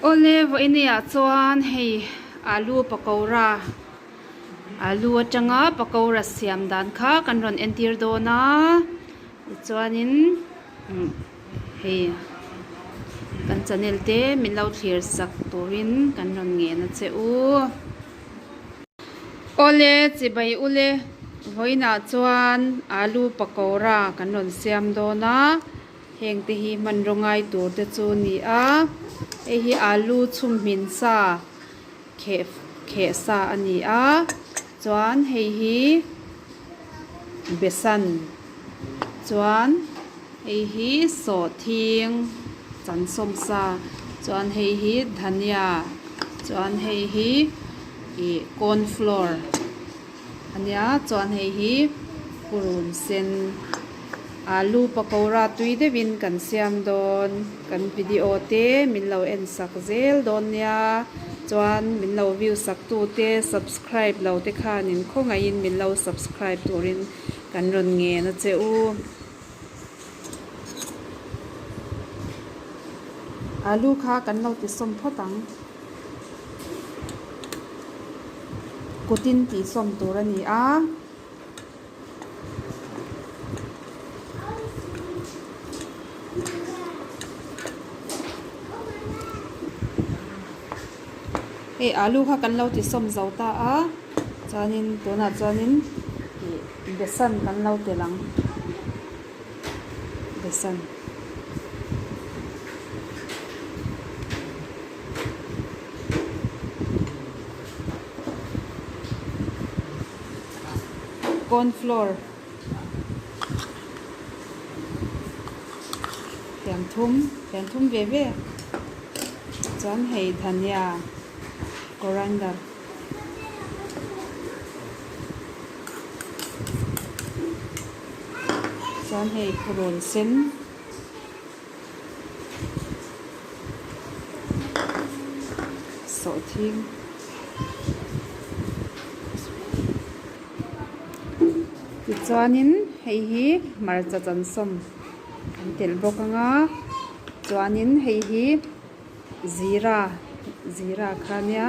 Awle vawiinah chuan hei alu pakora alu atanga pakora siam dan kha kan rawn entir dawn a tichuanin umm hei kan channel te min lo thlir sak turin kan rawn ngen a che u. Awle chibai ule vawiinah chuan alu pakora kan rawn siam dawn a. Heng te hi hmanraw ngai tur te chu a ni a, hei hi alu chhum hmin sa kheh kheh sa a ni a, chuan hei hi besan chuan hei hi sawhthing chan sawm sa chuan hei hi dhania chuan hei hi ih corn flour. A nia chuan hei hi purun sen alu pakora tui deuhin kan siam dawn kan video te min lo en sak zel dawn nia chuan min lo view sak tu te subscribe lo te khanin khawngaihin min lo subscribe turin kan rawn ngen a che u. Alu kha kan lo ti sawm phawt ang. Kutin tih sawm tur a ni a. Hei alu kha kan lo ti sawm zo ta a chuanin tunah chuanin ih besan kan lo telh ang besan. Corn flour fian thum fian thum ve ve chuan hei dhania coriander chuan hei purun sen. Sawhthing tichuanin hei hi hmarcha chansawm an telh bawk ang a chuanin hei hi zira zira kha ania.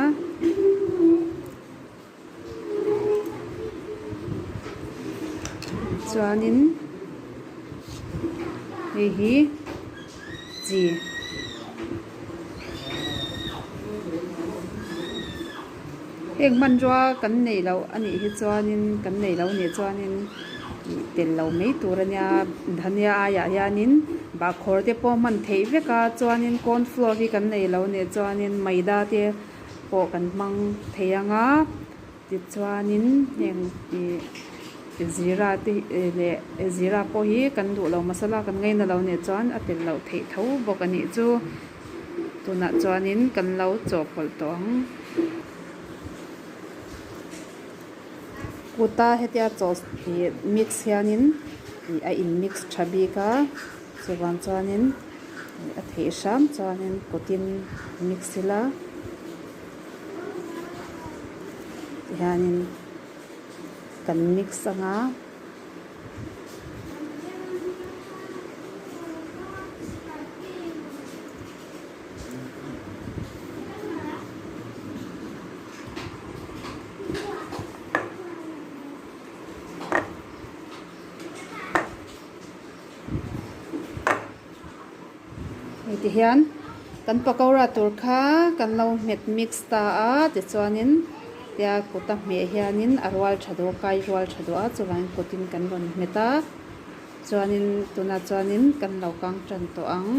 Chuanin hei hi chi heng hmanrua kan neih loh a nih hi chuanin kan neih loh a nih chuanin ih tel lo mai tur a nia dhania aiah hianin bahkhawr te pawh hman theih vek a chuanin corn flour hi kan neih loh a nih chuanin maida te. Pawh kan hmang thei ang a tichuanin heng ih zira te leh zira pawh hi kan duh lo masala kan ngaina lo nih chuan a tel loh theih tho bawk a nih chu tunah chuanin kan lo chawhpawlh tawh ang. Kuta hetia chaw ih mix hianin ih a in mix tha bik a chuvang chuanin. A theih hram chuanin kutin mix ila tihianin kan mix anga. Hei ti hian kan pakora tur kha kan lo hmet mix ta a tichuanin tia kut a hmeh hianin a rual tha duh a kai rual tha duh a chuvangin kutin kan rawn hmet a chuanin tunah chuanin kan lo kang tan tawh ang.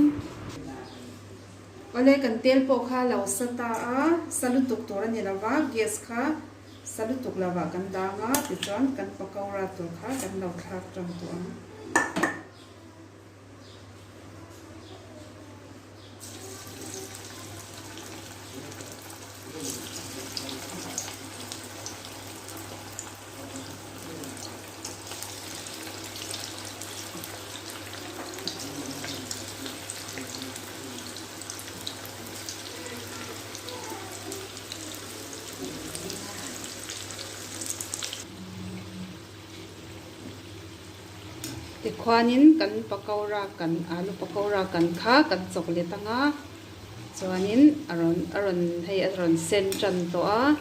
Awle kan tel pawh kha lo sa ta a sa lutuk tur a ni lova gas kha sa lutuk lovah kan dang a tichuan kan pakora tur kha kan lo thlak tan tawh ang. Tikhuanin kan pakora kan alu pakora kan kha kan chawk let anga. Chuanin a rawn a rawn hei a rawn sen tan tawh a,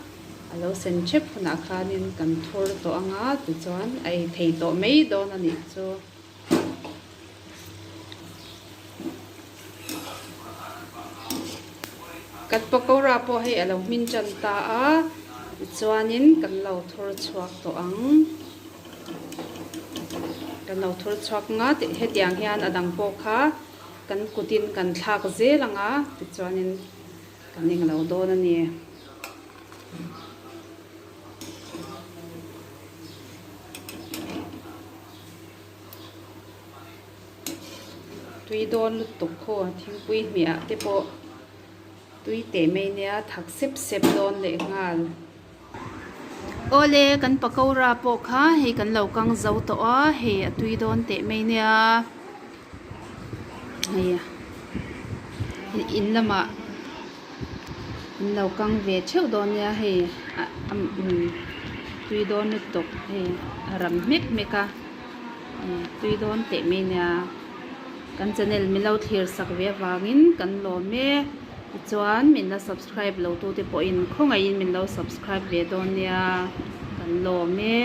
a lo sen thep hunah khanin kan thur tawh ang a tichuan a ei thei tawh mai dawn a nih chu. Kan pakora pawh hei a lo hmin tan ta a tichuanin kan lo thur chhuak tawh ang. Kan lo thur chhuak nga tih hetiang hian a dang pawh kha kan kutin kan thlak zel ang a tichuanin kan englo dawn a ni. Tui dawn lutuk khaw thingpui hmiah te pawh tui teh mai nia thak sep sep dawn leh nghal. Awle kan pakora pawh kha hei kan lo kang zo tawh a hei a tui dawn teh mai nia hei in lamah an lo kang ve theuh dawn nia hei tui dawn lutuk hei a ram hmek hmek a tui dawn teh mai nia kan channel min lo thlir sak ve avangin kan lawm e tichuan min la subscribe lo tu te pawhin khawngaihin min lo subscribe ve dawn nia kan lawm e.